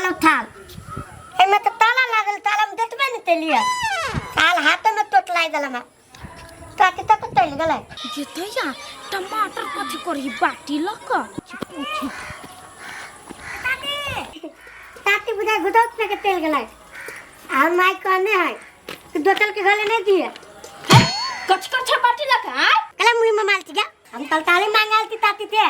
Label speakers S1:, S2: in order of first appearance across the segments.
S1: गेलौ थाल एहिमे तऽ ताला लागल तालामे देखबे नहि तेलियै थाल हाथेमे टोट लागि गेल हमरा ताती तक चलि गेलै।
S2: ये दैया टमाटर कथी करही बाटी लऽ कऽ पूछी।
S1: ताती ताती बुझाइ गुदौत पे के तेल गेलै आ हम माय कहने है कि दोतल के गले नहीं दिए।
S2: कछ कछ बाटी लऽ कऽ आय।
S1: कला मुड़ी में मार गया हम तलताली मांगल थी ताती ते।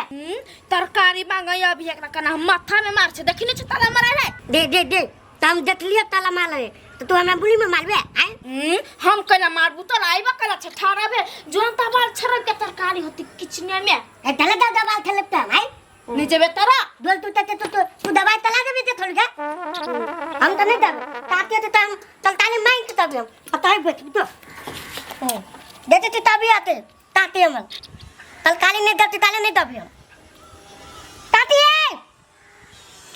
S2: तरकारी मांगे अभी एकरा कना हम माथा में मार छे देखी नहीं छे ताला मारा है।
S1: दे दे दे त हम देखलिए ताला मार रहे तो तू हमरा बुली में मारबे आय।
S2: हम केना मारबू तोरा आइबा केना छे ठाड़ा भे जोन तबाल छरब के तरकारी होती किचने में।
S1: ए तले दा दबाल थले त आय
S2: नहीं जेबे तोरा
S1: बोल तू तते तू तू तू दवाई तला देबे ते थोड़ी का हम तो नहीं देबे ताती तो हम तलताली मांग के तब हम पता है बेच तो देते ते तभी आते ताती हम तलकाली नहीं देते ताले नहीं देबे हम ताती ए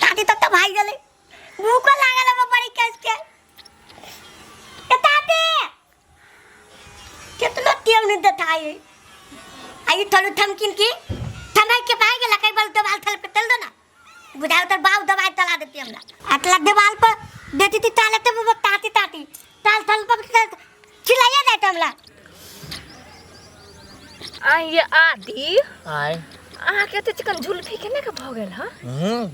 S1: ताती तक तो भाई गेले भूख लागल है बड़ी कस के ए ताती कितना तेल नहीं देता है आई थोड़ी थमकिन की थमाई के पाए गेला कई बार दबाल थल पे तेल दो ना बुझाओ तर बाव दबाई तला देती हमरा अटला देवाल पर देती थी ताले ते वो ताती ताती ताल थल पर चिल्लाया जाता हमरा।
S3: आइ आदि
S4: आय
S3: अहाँके एते चिकन झुलफी केना के भऽ गेल हँ?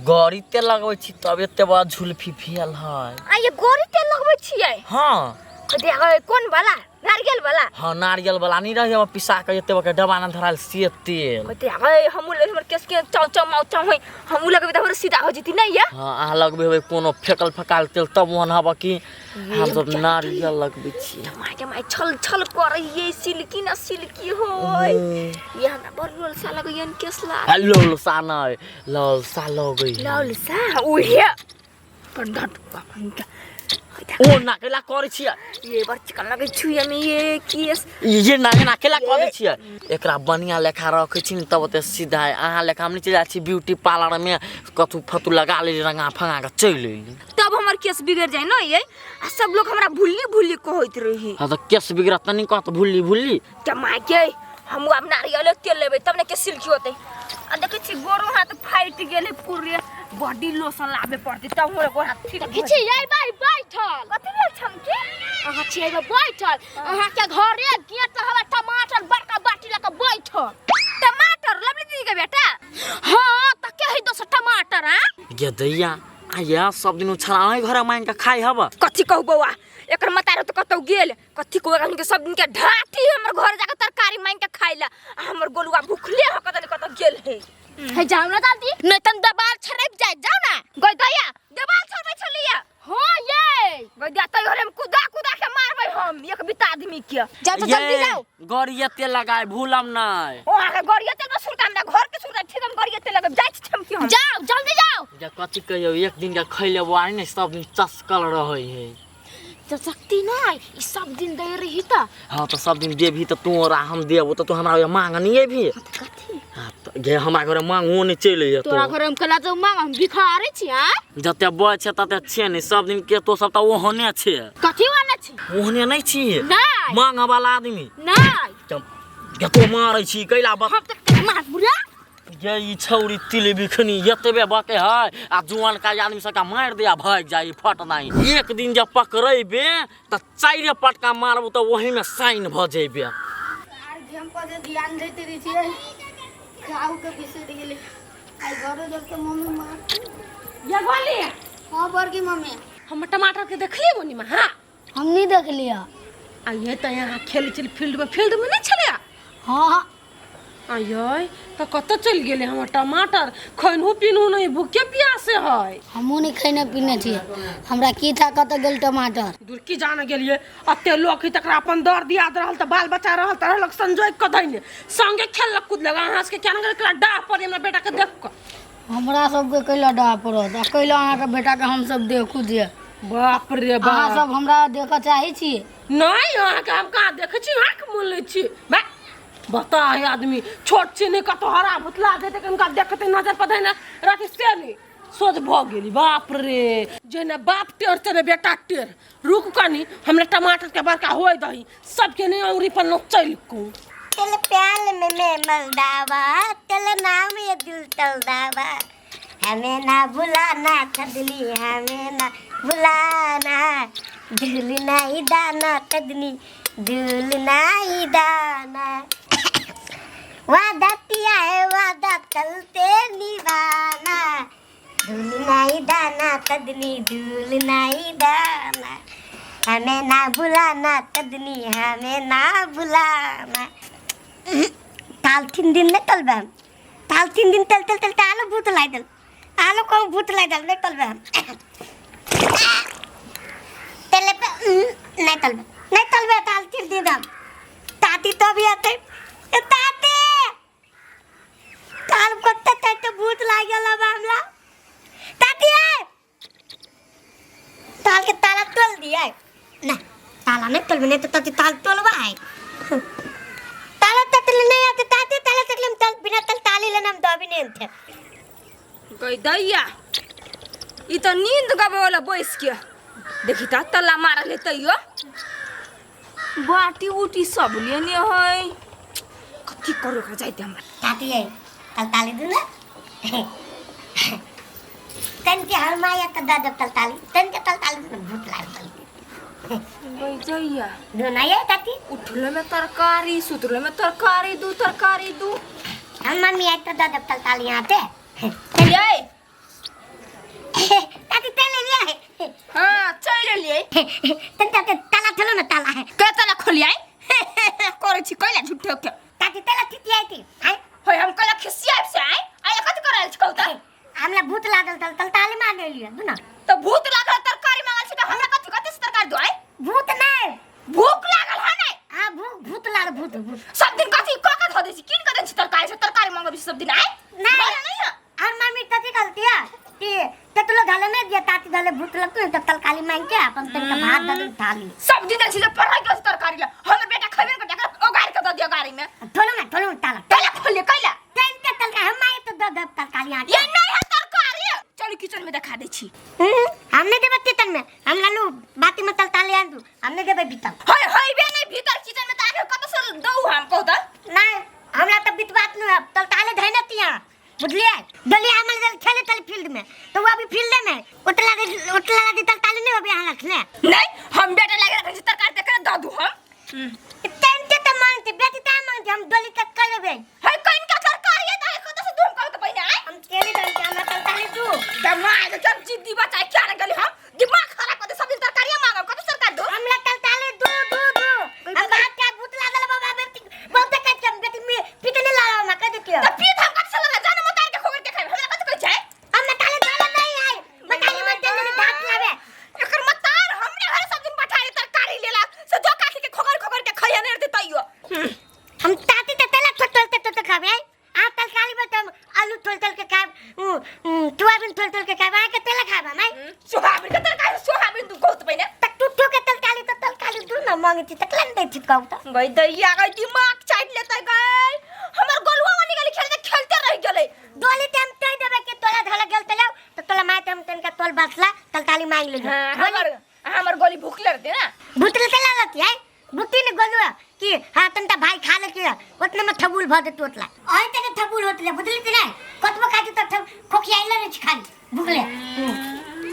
S4: गड़ी तेल लगबै छी तब एते बड़ा झुलफी भेल है।
S3: आ ये गड़ी तेल लगबै छियै?
S4: हाँ।
S3: कथी, कोन वाला? नारियल वाला?
S4: हाँ नारियल वाला नहीं रही पिसा के एते बड़का डब्बा न धराल से तेल।
S3: कथी, हमहूँ लगे हमर केस के चाव चाव माव चाव होई, हमहूँ लगबै तऽ हमरो सीधा हो जेती नहीं ये?
S4: हाँ अहाँ लगबै होबै कोनो फेकल फकाल तेल तब ओहन हब कि हम सब नारियल लगबै छियै।
S3: My के my छल छल करैये सिल्की ना सिल्की होय। ये हमरा बड़ लोलसा लगैयन केस ला।
S4: आ, लोलसा नै लोलसा लगै है।
S3: लोलसा उहे पर धट बाप
S4: ओ नाकेला करै छियै।
S3: ये बड़ चिकन लगै छुए में ये केस।
S4: ये नाके नाकेला करै छियै। एकरा बढ़िया लेखा रखै छी ने तब ओते सीधा है। अहाँ लेखा हम नहि चलि जाइ छी ब्यूटी पार्लर में कथू फतू लगा लेली रंगा फंगा के चलि अयली।
S3: तब हमर केस बिगड़ जाए न ये आ सब लोग हमरा भुल्ली भुल्ली कहैत रही।
S4: हाँ तो केस बिगड़त त नहीं कहत भुल्ली भुल्ली।
S3: त my के हम आब नारियल तेल लेबै तब ने केस सिल्की होतै। आ देखै छी गोरो हाथ फाटि गेलै पूरे बॉडी लोशन लाबे पड़तै तब हमर गोर हाथ ठीक
S2: देखै छी ये बाई बैठल।
S3: कथी भेल छमकी?
S2: अहाँ छियै बैठल अहाँ के घरे गेट हवा टमाटर बड़का बाटी लऽ के बैठल।
S3: टमाटर लवली दीदी के बेटा?
S2: हाँ त के है दोसर टमाटर आ?
S4: गे दैया आ या सब दिन छड़ा घर मांग के खाइ हब।
S3: कथी कहू बौआ एकर मतारो तो कतौ गेल कथी कहू एकरा के सब दिन के ढाठी हमर घर जाके तरकारी मांग के खाइला आ हमर गोलुआ भूखले ह कतौ कतौ गेल है।
S2: हे जाओ ना दादी नहीं तन दबाल छड़प जाए जाओ ना।
S3: गई दैया दबाल छड़बै छलिया?
S2: हाँ ये
S3: गई दैया तै घरे में कुदा कुदा के मारबै हम एक बिता आदमी के।
S2: जाओ तो जल्दी जाओ।
S4: गड़िया तेल लगाए भूलम नहीं।
S3: ओ अहाँ के गड़िया तेल में सुरता हमरा घर के सुरता ठीक हम गड़िया तेल लगाब जाइ छी हम की हम।
S2: जाओ जल्दी जाओ।
S4: जा कथी कहियो एक दिन के खैले बुआ ने सब दिन चस्कल रहै है।
S2: तो शक्ति नहीं ई सब दिन दे रही त।
S4: हाँ तो सब दिन देबही त तू और हम देबो त तू हमरा मांग नहीं एबही।
S2: कथी?
S4: हाँ त गे हमरा घरे मांगो नहीं चलि जेतो।
S2: तोरा घरे हम कला जो मांग हम भिखारी छी आ?
S4: जते बय छै तते छे नहीं सब दिन के तो सब त ओहने छे।
S2: कथी ओहने छी?
S4: ओहने नहीं छी।
S2: नहीं।
S4: मांग वाला आदमी।
S2: नहीं।
S4: त तो मारै छी कैला बक।
S2: हम त मार बुरा।
S4: ये ई छौरी तिल बिखनी एतबे बके है आ जुआन का आदमी सबके मारि दे आ भागि जाई फट नहीं। एक दिन जब पकड़ेबे त चारि पटका मारबू त ओही में साइन भ जेबे।
S5: आर गेम पर जे ध्यान देते रही छियै खाऊ के बिसरि गेलै आई घरे जब के मम्मी मार।
S6: ये गोली।
S5: हां बड़की मम्मी।
S6: हम टमाटर के देखलियै बोनी में? हां
S5: हम नहीं देखलियै।
S6: आ ये त यहाँ खेलै छलै फील्ड में, फील्ड में नहीं छलै?
S5: हां।
S6: आय त कतऽ चलि गेलै हमर टमाटर? खैनहु पीनहु नहीं, भूखे प्यासे है।
S5: हमहूँ नहीं खैने पीने छियै, हमरा की था कतऽ गेल टमाटर?
S6: दूर की जाने गेलियै, एते लोक है तकरा अपन दर दियाद रहल त बाल बच्चा रहल त रहलक संजोग कऽ धैने संगे खेललक कूदलक। अहाँ सबके केना गेल एकरा डाह पड़ै हमरा बेटा के देख कऽ?
S5: हमरा सबके कैला डाह पड़त आ कैला अहाँके बेटाके हमसब देखू जे।
S6: बाप रे बाप।
S5: अहाँ सब हमरा देखऽ चाहै छी?
S6: नहीं, अहाँके हम कहाँ देखै छी, आँखि मुनि लै छी। बा बता है आदमी छोट छी नहीं कतौ हरा भुतला देते कनका देखते नजर पर धैने रखी से नहीं सोच भ गेली। बाप रे जेने बाप टेढ़ तेने बेटा टेढ़। रुक कनी हमरा टमाटर के बड़का होय दही सबके नहीं अंगुरी पर नचैल को।
S1: तेल प्याल में मैं मलदावा तेल नाम ये दिल तलदावा हमें ना बुलाना कदली, हमें ना बुलाना, धूल नहीं दाना कदनी, धूल नहीं दाना। वादा किया है वादा चलते निभाना, धूल नहीं दाना कदनी, धूल नहीं दाना, हमें ना बुलाना कदनी, हमें ना बुलाना। ताल 3 दिन नहीं तलबे हम, ताल 3 दिन तल तल तल आलू भूत लाई दल, आलू को भूत लाई दल, नहीं तलबे हम तेले पे। नहीं तलबे, नहीं तलबे ताल 3 दिन हम। ताती तो भी आते। ए ताती, ताल कत्ते ताते भूत लाग गेल अब हमरा। ताती ए, ताल के ताला तोल दिया ना। ताला नहीं तोलबे, नहीं तो ताती ताल तोलबा है। ताला ततले नहीं आते ताती, ताला ततले हम तल बिना तल ताली लेना हम दबी नहीं थे।
S3: गई दैया, ई त नींद गबे वाला बैस के देखी त तल्ला मारल है तैयो बाटी उटी सब लेने है। कथी करू एकरा जाइते हमरा।
S1: ताती है, तल ताली दू ना तन के हर माया त दादा तल ताली तन के तल ताली दू ना, भूत लाग तल।
S3: गई दैया,
S1: दू ना ये ताती।
S3: उठले में तरकारी, सुतले में तरकारी दू, तरकारी दू।
S1: हम मम्मी आई तो दादा तल ताली आते।
S3: ये
S1: ताती तेल ले लिया है।
S3: हाँ, चल लिए।
S1: तन ताते ताला थलो ना, ताला है।
S3: के ताला खोलियाई करै छी कैला झूठे के?
S1: ताती तेला थिती आई थी आई।
S3: होय, हम कैला खिसियाब से आइ आइ कथी करल छी कहू त?
S1: हमला भूत लागल तल तल ताली मार ले लिया दू ना।
S3: त भूत लागल तरकारी मांगल छी त हमरा कथी कथी से तरकारी दो आइ?
S1: भूत नहीं।
S3: भूख लागल है नै?
S1: हाँ, भूत, भूत लागल, भूत भूत।
S3: सब दिन कथी क के धऽ दै छी, कीन के दै छी तरकारी से तरकारी मंगबै छी सब दिन आइ?
S1: नहीं।
S3: बोला नहीं है।
S1: और मम्मी तती गलती है कि तेतलो धाले नहीं दिया, ताती धाले भूत लगतो तब तरकारी मांग के अपन तन के भात दे थाली।
S3: सब दिन दै छी जे पढ़ाई के तरकारी ला हमर बेटा खैबे न करतै, ओगार के दऽ दियो गाड़ी में।
S1: थोलो ना, थोलो ताला।
S3: कैला खोलिए कैला?
S1: तन के तलका हम आए तो दे दे तरकारी आके।
S3: ये नहीं है तरकारी, चलू किचन में दिखा दै छी।
S1: हम नहीं देबे किचन में, हम लालू बाती में तल ताली आन दू, हम नहीं देबे भीतर।
S3: होय होइबे नहीं भीतर, किचन में त आके कत से दऊ हम कहू त?
S1: नहीं, हमरा तो बीत बात नहीं है, तल ताले धैने तिया बुझलिए। डलिया हमर जल खेले तल फील्ड में तो वो अभी फील्ड में उतला दे, उतला दे तल ताले नहीं अभी यहाँ रखले।
S3: नहीं, हम बेटा लागे रखै छी तरकारी त करे दऽ दू हम।
S1: तन के तो मांगते बेटी ता मांगते, हम डली तक कर लेबे।
S3: है कइन का तरकारी है त कत से दू हम कहू त पहिने आइ?
S1: हम केली दल के हमरा तल ताले दू।
S3: दिमाग जब जिद्दी बच्चा क्या रह गेली, हम दिमाग खराब कर दे। सब दिन तरकारी मांगब, कत सरकार दू?
S1: हमरा तल ताले दू दू दू, हम बात का भूत लागल बाबा बेटी बहुत कट के बेटी में पिटने लाला ना कह देती।
S3: त पीत हम कत से लगा जान मतार के खोगर के खाइब, हमरा कत कहै छै?
S1: हम मताले दाला नहीं आई, मताले मत दे दांत लावे।
S3: एकर मतार हमरे घर सब दिन पठाई तरकारी लेला से जो काखी के खोगर खोगर के खैया नहीं रहते तैयो।
S1: हम ताती ते तेला थोल थोल ते तो खाबे आ तरकारी में हम आलू थोल थोल के खाब, सोयाबीन थोल थोल के खाब, आ के तेला खाब हम।
S3: सोहाबीन के तरकारी, सोहाबीन तू कहत पहिने।
S1: तक तू ठो के तरकारी तो तरकारी दू ना मांगे छी तकला नहीं छी कहू त।
S3: गई दैया गई, दिमाग चाट लेतै गई हमर। गोलुआ वाली गली खेलते खेलते रह गेलै।
S1: डोली ते हम कह देबे कि तोला धला गेल ते लाओ तो तोला माय ते हम तनका तोल बासला तलताली मांग ले।
S3: हां, हमर हमर गोली भूखले रहते ना।
S1: भूतले ते लागत है भूती ने गोलुआ कि हां तनका भाई खा ले के ओतने में थबुल भ दे तोतला आइ तक थबुल होतले बुझली ते नहीं कतबो खाती त थब खोखियाइले नहीं छी खाली भूखले।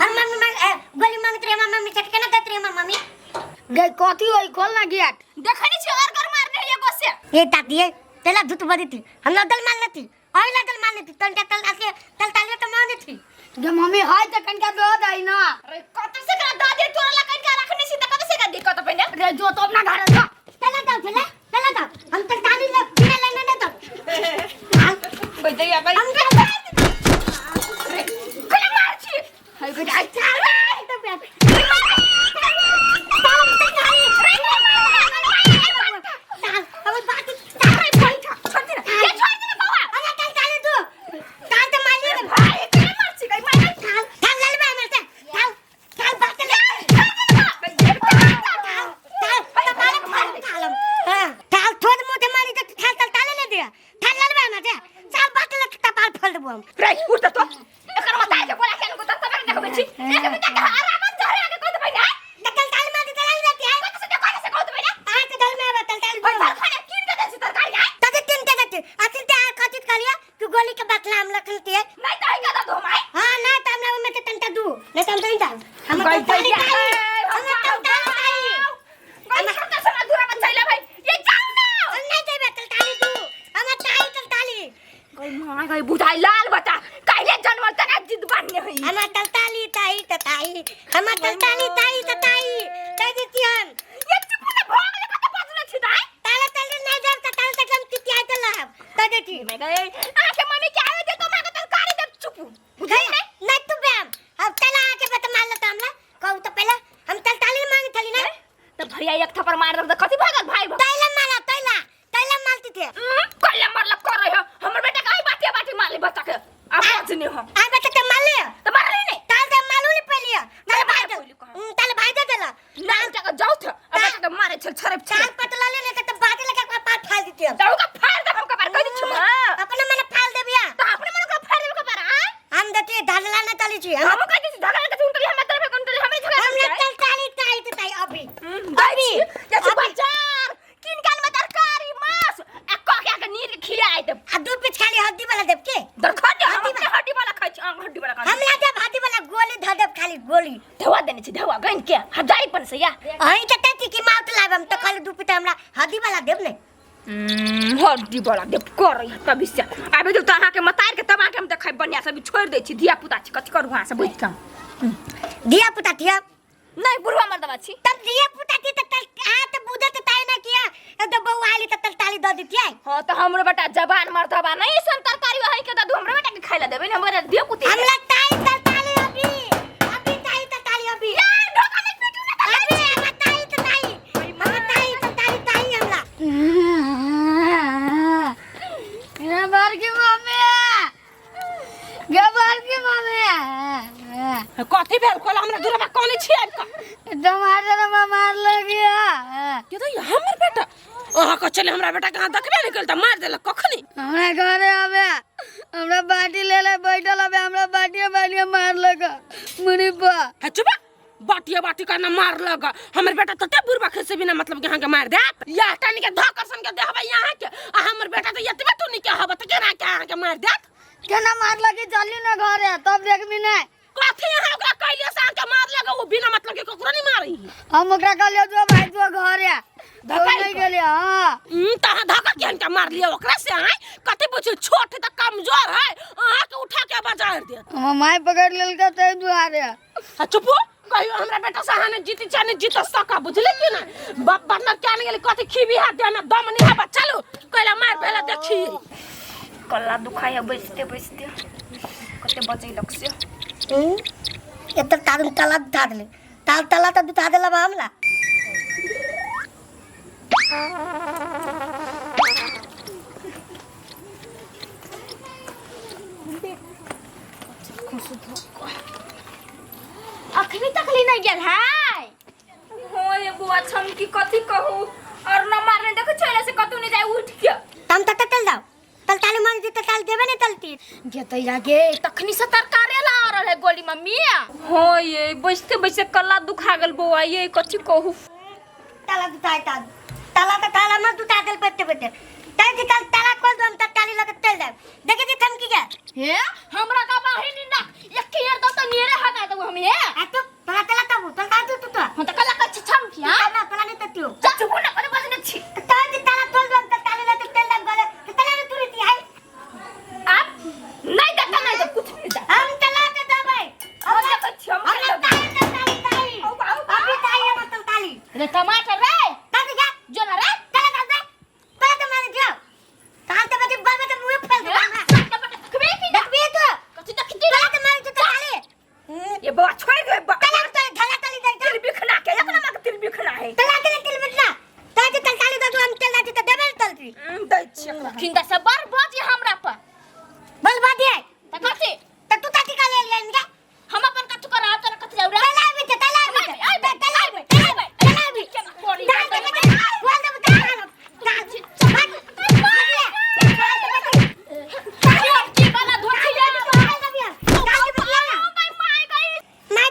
S1: हम मम्मी मांग गोली मांगत रहे, हमर मम्मी चटके ना देत रहे हमर मम्मी।
S5: गई कथी होई? खोल ना गेट।
S3: देखै नै छी और घर मारने है एगो से।
S1: ये ताती है तेला धुत बदी थी, हम लदल मार लेती और लदल मार लेती तनका तल आके तल ताली तो मार देती।
S5: गे मम्मी हाय त कनका दो दई ना।
S3: अरे कत से करा दा दे तोरा ला कनका रखने छी त कत से करा दिक्कत पहिने?
S5: रे जो तो अपना घर जो।
S1: तेला दाव चला तेला दाव, हम तल ताली ले बिना लेने नहीं दो।
S3: गई दैया गई,
S1: हम तल
S3: कला मार छी हाय गई आई। छोड़ दे ना, ये छोड़ दे ना बौआ। भाई कला मार छी गई मार। रे उठ त तो एकर मत आके बोला के नको त तबे देखबै छी एक मिनट के आराम धरे आके कहत पहिने कत से कत से कहत पहिने। ओइ तरकारी कीन के दै छी तरकारी आइ।
S1: गोली के बतला हम लखलती है।
S3: नहीं त है का दो हम आइ। गई
S1: ताली
S3: गई
S1: ताली हमरा तलताली ताई
S3: गई छोटा सा दूरा बचाइला भाई ये जाओ ना
S1: हम नहीं देबे तलताली दू हमरा ताई तलताली
S3: गई मां गई बुझाई लाल बता काहिले जानवर तना जिद बान्ने होई
S1: हमरा तलताली ताई तताई हमरा तलताली ताई तताई कह देती हम
S3: ये चुप ना भाग ले कत बाजू छी दाई
S1: ताला तलते नहीं देब त ताला तक हम तितिया चल रहब कह देती
S3: मैं गई आके मम्मी के आवे दे तो मां के तरकारी दे चुप
S1: बुझाई नहीं नहीं तू बेम अब चला आके बता मार लेता हमला कहू तो पहले हम तलताली मांगे थली ना
S3: तो भैया एक थप्पड़ मार दे कथी भागल भाई भा
S1: तैला मारा तैला तैला मारती थे
S3: कल्ले मरल कर रहे हो हमर बेटा काहे बाटे बाटे मारले बच्चा के अब बचने हो
S1: आ बेटा ते मार ले
S3: तो मारली नहीं
S1: ताल ते मालूम नहीं पहले ताल भाई दे
S3: पहले कहाँ?
S1: ताल भाई दे देला
S3: ना बेटा के जाओ थे अब बेटा के मारे छल छरे
S1: ताल पतला ले लेते तो बाटे लगा के पाट फाल देती हम
S3: दाऊ का फाड़ दे हमका बार कह दी छुमा
S1: अपने मने फाल दे बिया
S3: तो अपने मन का फाड़ दे का बार आ
S1: हम देती धड़ला ना चली छी हम
S3: हम कह दी झगड़ा के उनके हम तरफ के हमें झगड़ा
S1: हम ना चल ताली ताई ते ताई अभी
S3: अभी जैसे बाजार किन काल में तरकारी मांस आ कह के के नीर खियाए दे
S1: आ दू पीछ खाली हड्डी वाला देब के
S3: दरखा दे हम अपने हड्डी वाला खाइ छी आंग हड्डी वाला खाइ
S1: हम ला देब हड्डी वाला गोली धर देब खाली गोली
S3: धवा देने छी धवा गइन के हजारी पन से या
S1: अहीं त तती की माउत लाब हम तो खाली दू पीछ हमरा हड्डी वाला देब ने
S3: हड्डी वाला देब कर रही तभी से आबे जो तो अहाँ के मतार के तब अहाँ के हम देखै बढ़िया से अभी छोड़ दै छी धिया पुता छी कथी करू अहाँ से बैठ के
S1: दिया पुता थिया
S3: नहीं बुढ़वा मर्दवा छी
S1: तब दिया पुता थी त तल हाथ बुझत ताई ना किया तो बउआ आली त तल ताली द देती आई
S3: हाँ तो हमरो बेटा जबान मर्दवा नहीं सन तरकारी वही के दादू हमरो बेटा के खाइ ला देबै ने हमरो धिया पुती
S1: हमला ताई तल ताली अभी अभी ताई तल ताली अभी
S3: यार ढोका नहीं पीटू ना
S1: अभी हम ताई त ताई हम ताई त ताली ताई हमला
S5: बार की मम्मी गे बार की मम्मी
S6: कथी भेल कोला हमरा दूरबा कोने छी आबि कऽ
S5: टमाटर में मार लगिया
S6: के तो हमर बेटा अहाँ के चले हमरा बेटा के अहाँ देखबे नहि केल तऽ मार देलक कखनी
S5: हमरा घरे आवे हमरा बाटी ले ले बैठल आवे हमरा बाटिया बाटिया मार लगा मुरीबा
S6: हे चुप बाटिया बाटी करना मार लग हमर बेटा तते बुरबा खेसे बिना मतलब के अहाँ के मार देत या टनी के धोकर सन के देहबै यहाँ के आ हमर बेटा तो एतबे टुनी के हब त केना के अहाँ के मार देत
S5: केना मार लगी चली ना घरे तब देखबी नहीं
S6: कथी अहाँ ओकरा कैलिए से अहाँ के मार लगा वो बिना मतलब के ककरो नहीं मारी
S5: हम ओकरा कहलियो जो भाई जो घरे
S6: धकाइ
S5: नहीं गेलियो हाँ
S6: त अहाँ धक्का केहन के मार लिया ओकरा से आय कथी पूछू छोट है त कमजोर है अहाँ के उठा के बाजार देत
S5: हमर माय पकड़ लेलकै ताहि दुआरे
S6: आ चुपो कहियो हमरा बेटा से अहाँ ने जीती चाहे ने जीत सका बुझले कि ना बाप बाप ना क्या नहीं गेली कथी खीबी हाथ देना दम नहीं है चलू कहला मार भेला देखी
S3: कल्ला दुखाइ है बैसते बैसते कते बचैलक से
S1: एत ताल ताला दुठा देले ताल ताला त दुठा देला बा हमला
S2: अखनी तक ली नहीं गेल है
S3: हो ये बुआ छम की कथी कहू और न मारने देखो चले से कतौ नहीं जाए उठ के
S1: तम त तल जाओ तल ताली मार दी त ताल देबे नहीं तलती
S2: गे तैया गे तखनी से तरकारी ला रहल है गोली मम्मी
S3: हो ये बैसते बैसते कल्ला दुखा गेल बौआ ये कथी कहू
S1: ताला दुताई ताल ताला त ताला मत दुता देल पेटे पेटे ताई दी ताल ताला खोल दो हम त ताली लगे तेल दे देखे दी थमकी के
S2: हे हमरा का बाही नी ना एक केर दो त नेरे हगा दो हम हे
S1: आ तो तला तला तब तल ताल तू तो
S2: हम त कला का छम किया
S1: ताला तला नहीं ततियो
S3: चुप ना कने बजने छी
S1: ताई दी ताला खोल दो हम त ताली लगे तेल दे गले त ताला ने तुरी थी आई
S3: आप नहीं देता नहीं तो कुछ नहीं देता
S1: हम तला के दबाई
S3: हम देखै छी हम
S1: हम ताई त ताली ताई अभी ताई हम तल ताली
S2: रे टमाटर रे
S1: ताली जा
S2: जो ना रे
S1: ताला ताल दे ताला तो मारे दियो ताल तो बेटी बाल में तो मुंह फैल दे
S2: देखबे की
S1: देखबी तो
S2: कथी देखती
S1: ताला तो मारे तो ताली
S3: ये बौआ छोड़ दे बा
S1: ताला तो धला ताली दे
S3: तिल बिखना के एक नमक तिल बिखना है
S1: तला तला तिल बिटना ताई तल ताली दो हम तेल दे देबे तलती
S3: दै छी एकरा
S2: खिंदा से बर बाजी हमरा पर
S1: बल बादी है
S2: त कथी
S1: त तू ताती का ले लिया इनका
S2: हम अपन कथु कर आप तोरा कथि जाऊ रे
S1: तला भी तला भी तला भी तला तला भी दाल दे बेटे बोल दे दाल दाल
S2: की वाला धोती ले
S1: मैं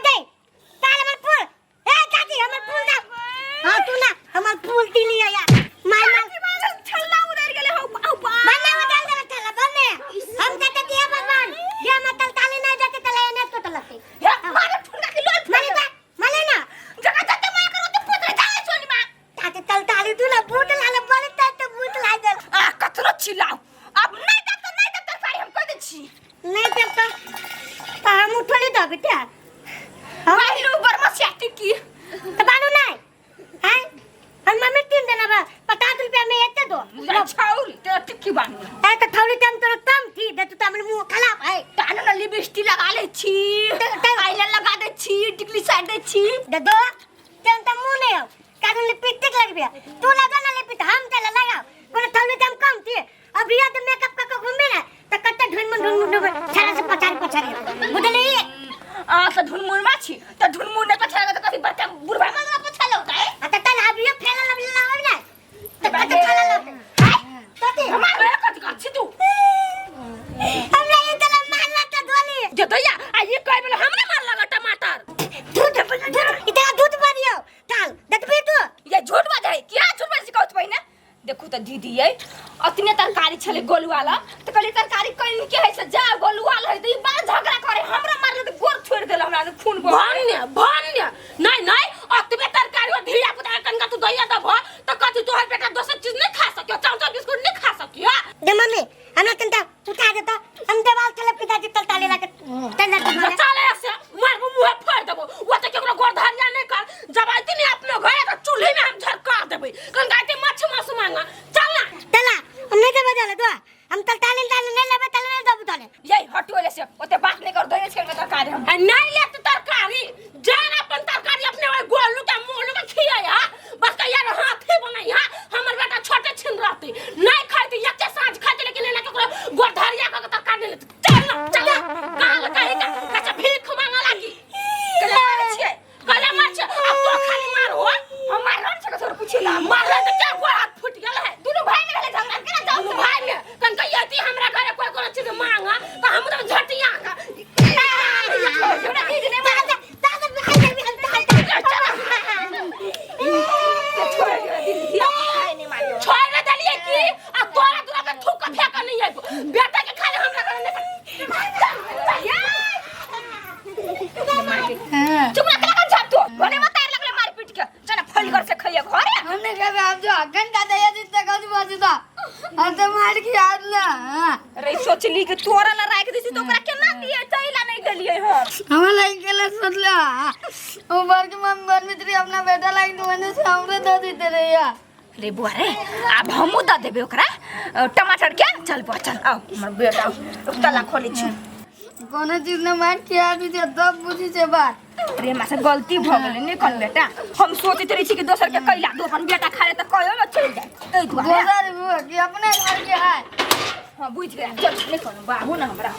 S1: दबे ते
S3: पहिलू बरमसिया टिक्की
S1: तो बानू नहीं हैं हम मम्मी तीन देना बा 50 रुपया में एते दो
S3: छौरी ते टिक्की बानू
S1: ए तो थौली तम तोर तम थी दे तू तमन मुंह खराब है
S3: तानो न लिपस्टिक लगा ले छी आईलाइनर लगा दे छी टिकली साइड दे छी
S1: दे दो तेन त मुंह नहीं हो कारण लिपस्टिक लग गया तू लगा ना लिपस्टिक हम चला लगाओ कोनो थौली तम कम थी अब रिया तो मेकअप करके घूमे ना तो कत्ते ढूंढ मन ढूंढ ढूंढ छाड़ा से पछाड़ी पछाड़ी बुझली
S3: आ त ढुनमुन मा छी त ढुनमुन ने पछाड़ त कथि बड़का बुढ़वा मा पछाड़ होता है
S1: आ त तल अब ये फैला लग लगाओ ना तो कत्ते छाड़ा लग कत्ते
S6: मार रे कथि कर छी तू
S1: हमरा ये तला मारला त दोली
S6: जे दैया आ ई कह बेला हमरा मार लगा टमाटर
S1: दूध दूध इतना दूध बनियो ताल देखबी तू
S3: ये झूठ बाजै क्या झूठ बाजै कहत पहिने देखू त दीदी ये अतने तरकारी छले गोलुआला त कहली तरकारी कइन के है से जा गोलुआल है त ई बड़ा झगड़ा करे हमरा मारले त गोर छोड़ देल हमरा खून बह
S6: भन्य भन्य नहीं नहीं अतबे तरकारी और धिया पुता के कनका तू दैया दब त कथि तोहर बेटा दोसर चीज नहीं खा सकियो चाउ चाउ बिस्कुट नहीं खा सकियो
S1: दे मम्मी हमरा तनता उठा दे त हम देवाल चले पिताजी तल ताले लाके तल
S6: चले से मारबो मुंह फोड़ देबो वो त केकरो गोर धरिया नहीं कर जब आती नहीं अपने घर त चूल्हे में हम झरका देबै कनका आती माछ मांस मांगा चल ना
S1: तला हम नहीं देबे चले तो हम तल ताले ताले नहीं लेबे तले नहीं देबे तले
S3: ये हटो ले से ओते बात नहीं कर दे छे तरकारी हम
S6: आ नहीं ले तू तरकारी जान अपन तरकारी अपने ओइ गोलू के मोलू के खिया बस का यार हाथी बनाई हा हमर बेटा छोटे छिन रहते नहीं खाते एके साँझ खाते लेकिन एना केकरो गोरधरिया के तरकारी नहीं लेते चल ना चल ना कहाँ लगा है का कच्चा भीख मांगा लागी
S3: कले मारे छियै
S6: कले मार छे अब तो खाली मार हो
S3: हम मारल छै तोर पूछे ला
S6: मार रहे तो क्या गोड़ हाथ फूट गेल है
S3: दुनू भाई में भेले झगड़ा केना जाओ
S6: दुनू भाई में कन कहिया ती हमरा घरे कोई कोनो चीज मांगा तो हम तो झटिया का
S3: झगड़ा दीदी नहीं मारे छोड़ दियो दीदी धिया पुता है नहीं मारियो
S6: छोड़ दे देलिए की आ तोरा तोरा के थूक के फेंक नहीं आइबो बेटा के खाली हमरा घरे नहीं
S3: चुप रख लगा झाप तो घरे मत आर लगले मार पीट के चल फल घर से खइए घरे
S5: हमने कहा हम जो अगन का दया जितना कभी बची था हम तो मार के याद ना
S3: रे सोचली कि तोरा ला राख दिसी तो ओकरा केना दिए तैला नहीं देलिए हम
S5: हमें लाइन के लिए सोच लिया वो बार के मम्मी बर मित्री अपना बेटा लाइन तो मैंने से हमरे दे देते रहे यार
S3: रे बुआ रे आब हमहूँ दऽ देबै ओकरा टमाटर के चल बुआ चल आउ हमर बेटा तला खोलै छी
S5: कोनो चीज ने मार के आदमी छै तब बुझी छै बात
S3: रे हमरा से गलती भऽ गेलै नहि कन बेटा हम सोचैत रहै छी कि दोसर के कैला दो अपन बेटा खा ले तऽ कहियो ने चलि जाय ताहि दुआरे
S5: दोसर कि अपने घर के है
S3: हाँ बुझि गेल चल नहि कोनो बाबू ने हमरा।